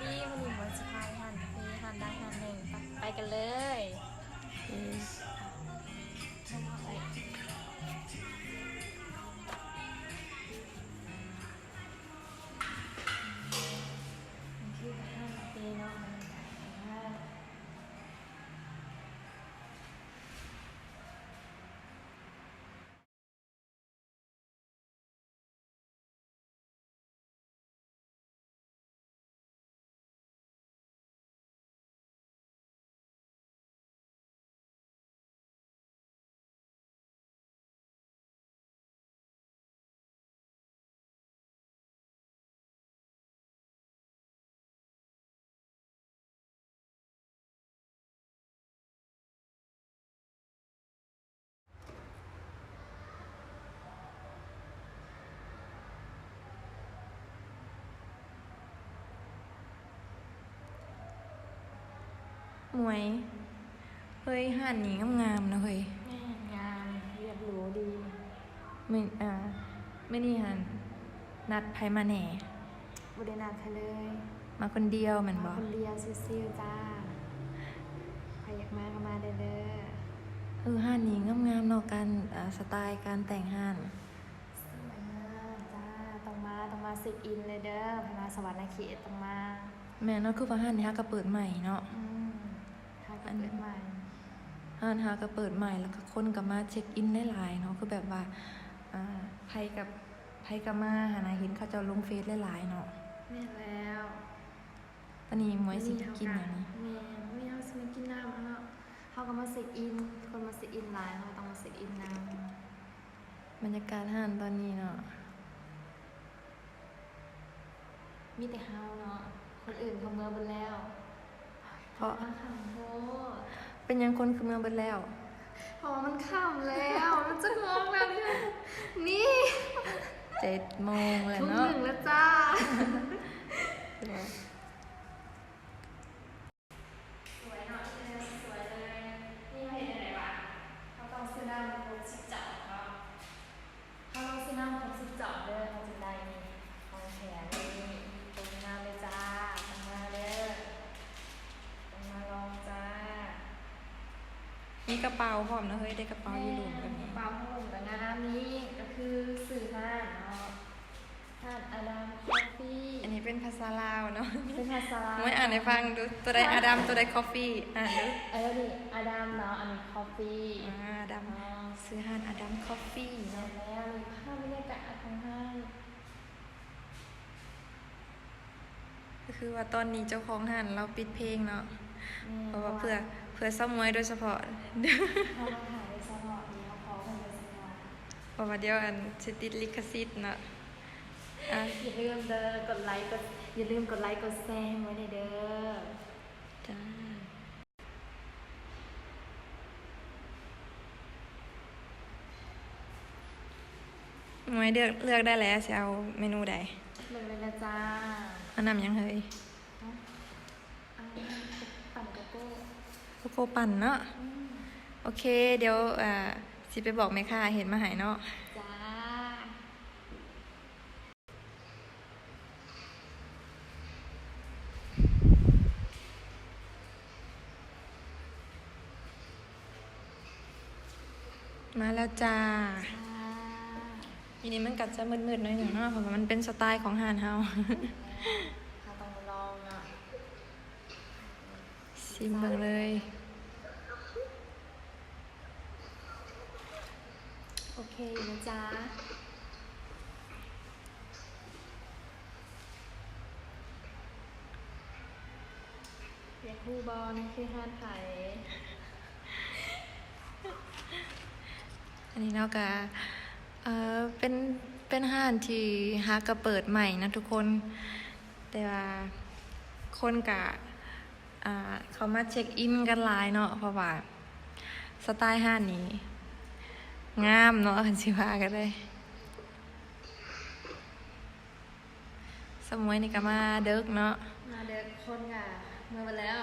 ດີ ມື້ນີ້ໝວຍຊິພາໄປຮ້ານກາເຟ ຮ້ານດັງຮ້ານໜຶ່ງ ໄປ ໄປກັນເລີຍ. ໝວຍ ເຮີ້ຍ ຮ້ານນີ້ງາມໆນະເຮີ້ຍ. ແມ່ນ ງາມ ລຽບຫຼູດີ. ມື້ ອ່າ ມື້ນີ້ຫັ້ນນັດໃຜມາແດ່? ບໍ່ໄດ້ນັດໃຜເລີຍ. ມາຄົນດຽວແມ່ນບໍ່? ມາຄົນດຽວ ຊິວໆ ຈ້າ. ໃຜຢາກມາກໍມາໄດ້ເດີ. ເອີ ຮ້ານນີ້ງາມໆເນາະ ການ ອ່າ ສະໄຕການແຕ່ງຮ້ານ. ສວຍງາມຈ້າ. ຕ້ອງມາ ຕ້ອງມາເຊັກອິນເລີຍເດີ. ໃຜມາສະຫວັນນະເຂດຕ້ອງມາ. ແມ່ນເນາະ ຄືວ່າຮ້ານນີ້ຫາກໍເປີດໃໝ່ເນາະ. ອືມ ຫາກໍເປີດໃໝ່. ຮ້ານຫາກໍເປີດໃໝ່ ແລ້ວກໍຄົນກໍມາເຊັກອິນຫຼາຍໆເນາະ ຄືແບບວ່າ ອ່າ ໃຜກັບ ໃຜກໍມາຫັ້ນນະ ເຫັນເຂົາເຈົ້າລົງເຟສຫຼາຍໆເນາະ. ແມ່ນແລ້ວ. ຕອນນີ້ໝວຍຊິກິນຫຍັງນີ້? ແມ່ນ ມື້ນີ້ເຮົາຊິມາກິນນ້ຳເນາະ. ເຮົາກໍມາເຊັກອິນ ຄົນມາເຊັກອິນຫຼາຍ ເຮົາກໍຕ້ອງມາເຊັກອິນນຳ. ບັນຍາກາດຮ້ານຕອນນີ້ເນາະ ມີແຕ່ເຮົາເນາະ ຄົນອື່ນເຂົາເມືອເບິດແລ້ວ. ເພາະ ເພາະວ່າຄ່ຳໂພດ. ເປັນຫຍັງຄົນຄືເມືອເບິດແລ້ວ? ເພາະວ່າມັນຄ່ຳແລ້ວ ມັນຈັກໂມງແລ້ວນີ້? ນີ້ ເຈັດໂມງແລ້ວເນາະ ທຸ່ມໜຶ່ງແລ້ວຈ້າ. ສວຍເນາະ ສວຍເລີຍ. ນີ້ເຮົາເຮັດຈັ່ງໃດຫວາ? ເຮົາຕ້ອງຊື້ນ້ຳຄົບສິບຈອກເນາະ. ເຮົາຕ້ອງຊື້ນ້ຳຄົບສິບຈອກເດີ ເຮົາຈຶ່ງໄດ້ນີ້ ຂອງແຖມນີ້ ໂຕງາມເລີຍຈ້າ. ຕ້ອງມາເດີ ຕ້ອງມາລອງຈ້າ. ມີກະເປົາພ້ອມນະເຮີ້ຍ ໄດ້ກະເປົາຢູ່ລຸ່ມກໍມີ. ແມ່ນ ກະເປົາຢູ່ລຸ່ມກໍງາມ. ນີ້ກໍຄືຊື່ຮ້ານເນາະ ຮ້ານອາດຳຄອບຟີ. ອັນນີ້ເປັນພາສາລາວເນາະ ເປັນພາສາລາວ. ມວຍອ່ານໃຫ້ຟັງດູ ຕົວໃດອາດຳ ຕົວໃດຄອບຟີ ອ່ານດູ. ເອີ ນີ້ອາດຳເນາະ ອັນນີ້ຄອບຟີ. ອາດຳ ເນາະ ຊື່ຮ້ານອາດຳຄອບຟີເນາະ. ແມ່ນແລ້ວ ນີ້ພາບບັນຍາກາດຂອງຮ້ານ ກໍຄືວ່າຕອນນີ້ເຈົ້າຂອງຮ້ານລາວປິດເພງເນາະ. ແມ່ນ ເພາະວ່າເພື່ອ ເພາະວ່າ ເພື່ອສາວໝວຍໂດຍສະເພາະ. ເຮົາມາຖ່າຍໂດຍສະເພາະ ນີ້ເຮົາຂໍເພິ່ນໂດຍສະເພາະ ເພາະວ່າດຽວອັນຊິຕິດລິຂະສິດເນາະ. ອ່ະ ຢ່າລືມເດີ ກົດໄລ ກົດ ຢ່າລືມກົດໄລກົດແຊໃຫ້ໝວຍແດ່ເດີ. ຈ້າ. ໝວຍເລືອກ ເລືອກໄດ້ແລ້ວ ຊິເອົາເມນູໃດ? ເລືອກໄດ້ແລ້ວຈ້າ. ເອົານ້ຳຫຍັງເຮີ້ຍ? ເອົາ ເອົາປັ່ນໂກໂກ້. ໂກໂກ້ປັ່ນເນາະ. ອືມ ໂອເຄ ດຽວ ເອີ ຊິໄປບອກແມ່ຄ້າເຮັດມາໃຫ້ເນາະ. ຈ້າ. ມາແລ້ວຈ້າ. ອ່າ ອີນີ້ມັນກໍຈະມືດໆໜ້ອຍໜຶ່ງເນາະ ເພາະວ່າມັນເປັນສະໄຕຂອງຮ້ານເຮົາ. ເຮົາຕ້ອງລອງເນາະ ຊິມເບິ່ງເລີຍ. ໂອເຄຢູ່ນະຈ໊ະ. ຢາກຮູ້ບໍ່ ນີ້ຄືຮ້ານໃຜ? ອັນນີ້ເນາະ ກະ ເອີ ເປັນ ເປັນຮ້ານທີ່ຫາກະເປີດໃໝ່ນະທຸກຄົນ ແຕ່ວ່າຄົນກະ ອ່າ ເຂົ້າມາເຊັກອິນກັນຫຼາຍເນາະ ເພາະວ່າສະໄຕຮ້ານນີ້ງາມເນາະ ຄັນຊິວ່າກໍໄດ້. ສາວໝວຍນີ້ກໍມາເດິກເນາະ ມາເດິກ ຄົນກໍເມືອໝົດແລ້ວ.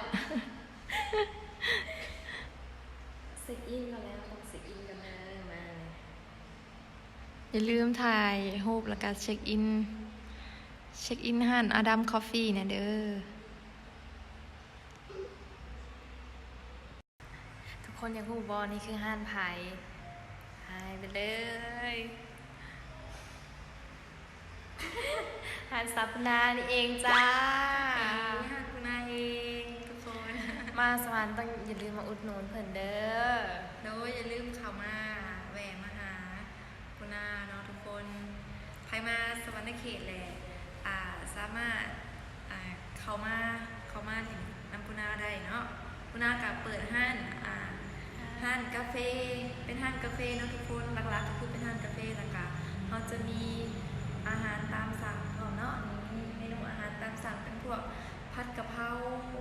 ເຊັກອິນກ່ອນແລ້ວ ຕ້ອງເຊັກອິນກ່ອນເດີ ມາ. ຢ່າລືມຖ່າຍຮູບ ແລ້ວກໍເຊັກອິນ ເຊັກອິນຮ້ານອາດຳຄອບຟີແດ່ເດີ. ຄົນຢາກຮູ້ບໍ່ ນີ້ຄືຮ້ານໃຜ? ຫາຍໄປເລີຍ ຮ້ານຊາວປຸນານີ້ເອງຈ້າ. ນີ້ຮ້ານປຸນາເອງທຸກຄົນ. ມາສະຫວັນຕ້ອງຢ່າລືມມາອຸດໜູນເພິ່ນເດີ. ໂດຍ ຢ່າລືມເຂົ້າມາແວ່ມາຫາປຸນາເນາະທຸກຄົນ. ໃຜມາສະຫວັນນະເຂດແຫຼະ ອ່າ ສາມາດ ອ່າ ເຂົ້າມາ ເຂົ້າມາຫຼິ້ນນຳປຸນາໄດ້ເນາະ. ປຸນາກະເປີດຮ້ານ ອ່າ ຮ້ານກາເຟ ເປັນຮ້ານກາເຟເນາະທຸກຄົນ. ຫຼັກໆກໍຄືເປັນຮ້ານກາເຟ ແລ້ວກະເຮົາຈະມີອາຫານຕາມສັ່ງພ້ອມເນາະ. ມີເມນູອາຫານຕາມສັ່ງເປັນພວກຜັດກະເພົາ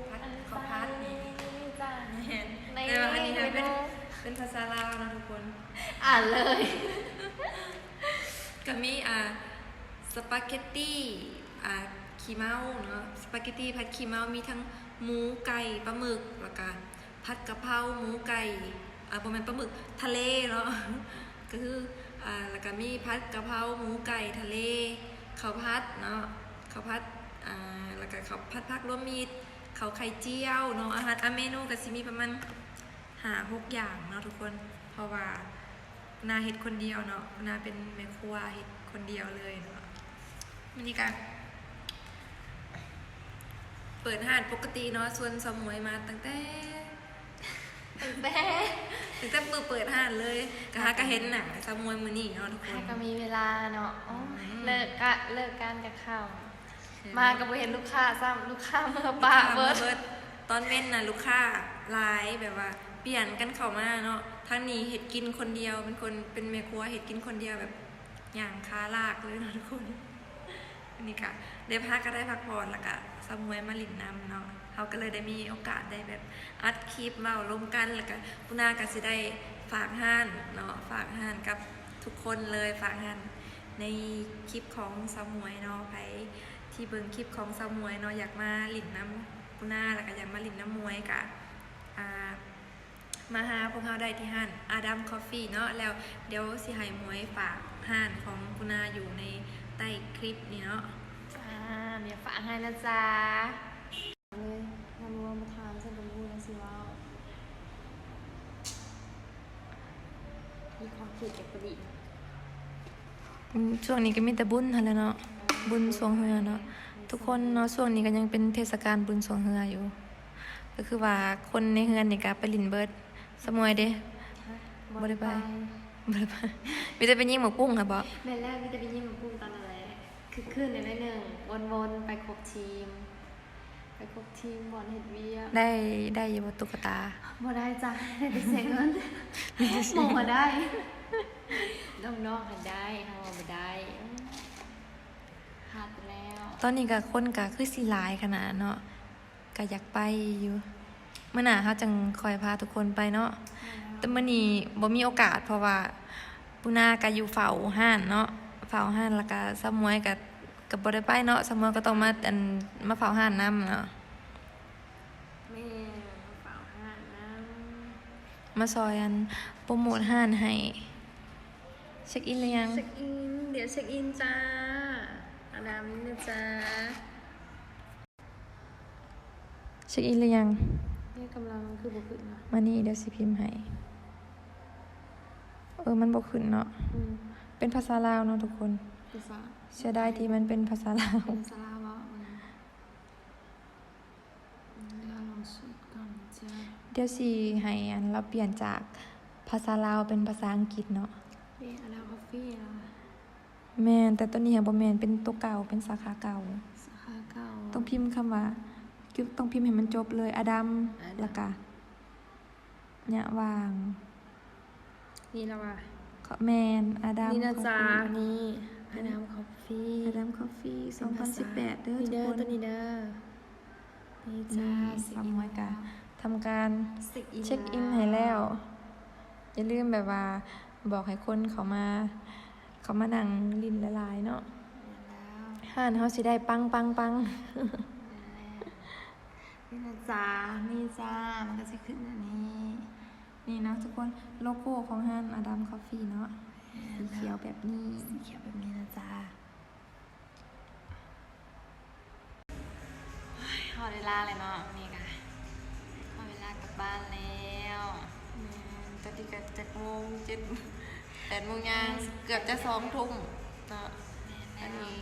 ຜັດ ເຂົ້າຜັດ ນີ້ໆໆ ນີ້ຈ້າ. ແມ່ນ ແຕ່ວ່າອັນນີ້ຫັ້ນເປັນ ເປັນພາສາລາວເນາະທຸກຄົນ. ອ່ານເລີຍ ກະມີ ອ່າ ສະປາເກັດຕີ ອ່າ ຂີ້ເມົາເນາະ. ສະປາເກັດຕີຜັດຂີ້ເມົາ ມີທັງໝູ ໄກ່ ປາໝຶກ ແລ້ວກະຜັດກະເພົາໝູໄກ່ ອ່າ ບໍ່ແມ່ນປາໝຶກ ທະເລເນາະ ກະຄື ອ່າ ແລ້ວກະມີຜັດກະເພົາໝູໄກ່ທະເລ ເຂົ້າຜັດເນາະ ເຂົ້າຜັດ ອ່າ ແລ້ວກະເຂົ້າ ຜັດຜັກລວມມິດ ເຂົ້າໄຂ່ຈຽວເນາະ. ອາຫານ ອາ ເມນູກະຊິມີປະມານຫ້າຫົກຢ່າງເນາະທຸກຄົນ ເພາະວ່າ ນາເຮັດຄົນດຽວເນາະ ນາເປັນແມ່ຄົວເຮັດຄົນດຽວເລີຍເນາະ. ມື້ນີ້ກະເປີດຮ້ານປົກກະຕິເນາະ ຊວນສາວໝວຍມາຕັ້ງແຕ່ ຕັ້ງແຕ່ ຕັ້ງແຕ່ມື້ເປີດຮ້ານເລີຍ. ກະຫາກະເຫັນໜ້າສາວໝວຍມື້ນີ້ເນາະທຸກຄົນ ຫາກະມີເວລາເນາະ. ໂອ້ ອືມ ເລີກກະ ເລີກການກະຄ່ຳ ມາກໍບໍ່ເຫັນລູກຄ້າຊ້ຳ ລູກຄ້າເມືອປະເບິດ. ຕອນເວັນນະລູກຄ້າຫຼາຍ ແບບວ່າປ່ຽນກັນເຂົ້າມາເນາະ. ທາງນີ້ເຮັດກິນຄົນດຽວ ເປັນຄົນ ເປັນແມ່ຄົວເຮັດກິນຄົນດຽວ ແບບຍ່າງຂາລາກເລີຍເນາະທຸກຄົນ. ອັນນີ້ກະໄດ້ພັກ ກະໄດ້ພັກຜ່ອນ ແລ້ວກະສາວໝວຍມາຫຼິ້ນນຳເນາະ. ເຮົາກໍເລີຍໄດ້ມີໂອກາດໄດ້ແບບອັດຄລິບເວົ້າລົມກັນ ແລ້ວກະປຸນາກະຊິໄດ້ຝາກຮ້ານເນາະ ຝາກຮ້ານກັບທຸກຄົນເລີຍ ຝາກຮ້ານໃນຄລິບຂອງສາວໝວຍເນາະ. ໃຜ ທີ່ເບິ່ງຄລິບຂອງສາວໝວຍເນາະ ຢາກມາຫຼິ້ນນຳປຸນາ ແລ້ວກະຢາກມາຫຼິ້ນນຳໝວຍ ກະ ອ່າ ມາຫາພວກເຮົາໄດ້ທີ່ຮ້ານ Adam Coffee ເນາະ. ແລ້ວດຽວຊິໃຫ້ໝວຍຝາກຮ້ານຂອງປຸນາຢູ່ໃນໃຕ້ຄລິບນີ້ເນາະ. ຈ້າ ດຽວຝາກໃຫ້ນະຈ້າ. ເລີຍ ລາວບໍ່ມາຖາມ ຊັ້ນກໍບໍ່ຮູ້ລາວຊິເວົ້າ ມີຄວາມຄິດແບບປະດິດ. ອືມ ຊ່ວງນີ້ກໍມີແຕ່ບຸນຫັ້ນແຫຼະເນາະ ບຸນຊ່ວງເຮືອເນາະ ທຸກຄົນເນາະ. ຊ່ວງນີ້ກໍຍັງເປັນເທດສະການບຸນຊ່ວງເຮືອຢູ່ ກໍຄືວ່າຄົນໃນເຮືອນນີ້ກໍໄປຫຼິ້ນເບິດ. ສາວໝວຍເດ? ຮະ? ບໍ່ໄດ້ໄປ ບໍ່ໄດ້ໄປ ບໍ່ໄດ້ໄປ ມີແຕ່ໄປຍິງໝາກປຸ້ງຫັ້ນບໍ? ແມ່ນແລ້ວ ມີແຕ່ໄປຍິງໝາກປຸ້ງຕອນນັ້ນແຫຼະ ຄຶກຄື້ນແດ່ໜ້ອຍໜຶ່ງ ວົນໆ ໄປຄົບທີມ. ໄປຄົບທີມບ່ອນເຮັດວຽກ. ໄດ້ ໄດ້ຢູ່ບໍ່ຕຸກກະຕາ? ບໍ່ໄດ້ຈ້າ ໄດ້ແຕ່ເສຍເງິນ. ໝໍໄດ້ ນ້ອງໆ ຫັ້ນໄດ້ ເຮົາບໍ່ໄດ້ ພາດໄປແລ້ວ. ຕອນນີ້ກະຄົນກະຄືຊິຫຼາຍຂະໜາດເນາະ ກະຢາກໄປຢູ່. ມື້ໜ້າເຮົາຈັ່ງຄ່ອຍພາທຸກຄົນໄປເນາະ. ແຕ່ມື້ນີ້ບໍ່ມີໂອກາດ ເພາະວ່າ ປຸນາກະຢູ່ເຝົ້າຮ້ານເນາະ ເຝົ້າຮ້ານ ແລ້ວກະສາວໝວຍກະ ກະບໍ່ໄດ້ໄປເນາະ ສາວໝວຍກໍຕ້ອງມາ ອັນ ມາເຝົ້າຮ້ານນຳເນາະ. ແມ່ນ ມາເຝົ້າຮ້ານນຳ ມາຊ່ອຍ ອັນ ໂປຣໂມດຮ້ານໃຫ້. ເຊັກອິນຫຼືຍັງ? ເຊັກອິນ ດຽວເຊັກອິນຈ້າ ອາດຳນີ້ນະຈ້າ. ເຊັກອິນຫຼືຍັງ? ເອີ ກຳລັງ ຄືບໍ່ຂຶ້ນວະ? ມານີ້ ດຽວຊິພິມໃຫ້. ເອີ ມັນບໍ່ຂຶ້ນເນາະ. ອືມ ເປັນພາສາລາວເນາະທຸກຄົນ. ພາສາ ເສຍດາຍທີ່ມັນເປັນພາສາລາວ. ເປັນພາສາລາວເວົ້າ. ອືມ ດຽວລອງເສີດກ່ອນຈ້າ. ດຽວຊິໃຫ້ ອັນ ລາວປ່ຽນຈາກພາສາລາວເປັນພາສາອັງກິດເນາະ. ເປັນອາດຳຄອບຟີ້ລະ. ແມ່ນ ແຕ່ໂຕນີ້ຍັງບໍ່ແມ່ນ ເປັນໂຕເກົ່າ ເປັນສາຂາເກົ່າ. ສາຂາເກົ່າ. ຕ້ອງພິມຄຳວ່າ ຕ້ອງພິມໃຫ້ມັນຈົບເລີຍ ອາດຳ ອາດຳ ແລ້ວກະ ຍະຫວ່າງ ນີ້ລະວ່າ ແມ່ນ ອາດຳ ນີ້ນະຈ້າ ຄອບຟີ້ ນີ້ ອາດຳຄອບຟີ້ ອາດຳຄອບຟີ້ ສອງພັນສິບແປດເດີ ນີ້ເດີ ທຸກຄົນ ໂຕນີ້ເດີ. ນີ້ຈ້າ ນີ້ ສາວໝວຍກະທຳການເຊັກອິນ ເຊັກອິນໃຫ້ແລ້ວ. ຢ່າລືມແບບວ່າບອກໃຫ້ຄົນເຂົ້າມາ ເຂົ້າມານັ່ງຫຼິ້ນຫຼາຍໆເນາະ. ແມ່ນແລ້ວ ຮ້ານເຮົາຊິໄດ້ປັງໆໆ. ແມ່ນແລ້ວ ນີ້ນະຈ້າ ນີ້ຈ້າ ມັນກະຊິຂຶ້ນແບບນີ້. ນີ້ເນາະທຸກຄົນ ໂລໂກ້ຂອງຮ້ານອາດຳຄອບຟີ້ເນາະ. ແມ່ນແລ້ວ ສີຂຽວແບບນີ້ ສີຂຽວແບບນີ້ນະຈ້າ. ໂອ້ຍ ຮອດເວລາແລ້ວເນາະ ນີ້ກະຮອດເວລາກັບບ້ານແລ້ວ. ແມ່ນ ຕອນນີ້ກໍຈັກໂມງ ເຈັດ ແປດໂມງຍ່າງ ເກືອບຈະສອງທຸ່ມເນາະ. ແມ່ນແລ້ວ ອັນນີ້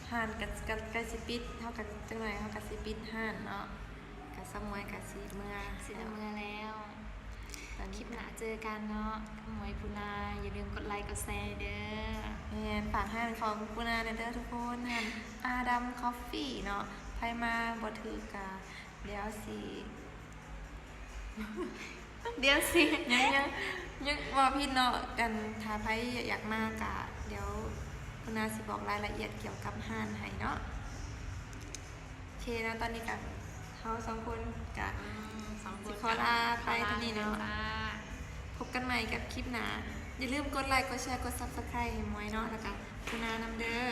ຮ້ານກໍ ກໍໃກ້ຊິປິດ ເຮົາກໍ ຈັກໜ້ອຍເຮົາກໍຊິປິດຮ້ານເນາະ ກໍສາວໝວຍກໍຊິເມືອ ຊິໄດ້ເມືອແລ້ວ. ຕອນນີ້ ຄລິບໜ້າເຈີກັນເນາະ ໝວຍປູນາ. ຢ່າລືມກົດໄລກົດແຊເດີ້. ແມ່ນ ຝາກຮ້ານຂອງປູນາແດ່ເດີ້ທຸກຄົນ ຮ້ານອາດຳຄອບຟີເນາະ. ໃຜມາບໍ່ຖືກກະ ດຽວຊິ ດຽວຊິ ຍັງ ຍັງ ຍັງເວົ້າຜິດເນາະ. ກັນ ຖ້າໃຜຢາກມາກະ ດຽວປູນາຊິບອກລາຍລະອຽດກ່ຽວກັບຮ້ານໃຫ້ເນາະ. ໂອເຄເນາະ ຕອນນີ້ກະເຮົາສອງຄົນກະ ອືມ ສອງຄົນ ຊິຂໍລາໄປເທົ່ານີ້ເນາະ. ຂໍລາໄປເລີຍຈ້າ ພົບກັນໃໝ່ກັບຄລິບໜ້າ. ຢ່າລືມກົດໄລ ກົດແຊ ກົດ Subscribe ໃຫ້ໝວຍເນາະ ແລ້ວກະ ປູນານຳເດີ້.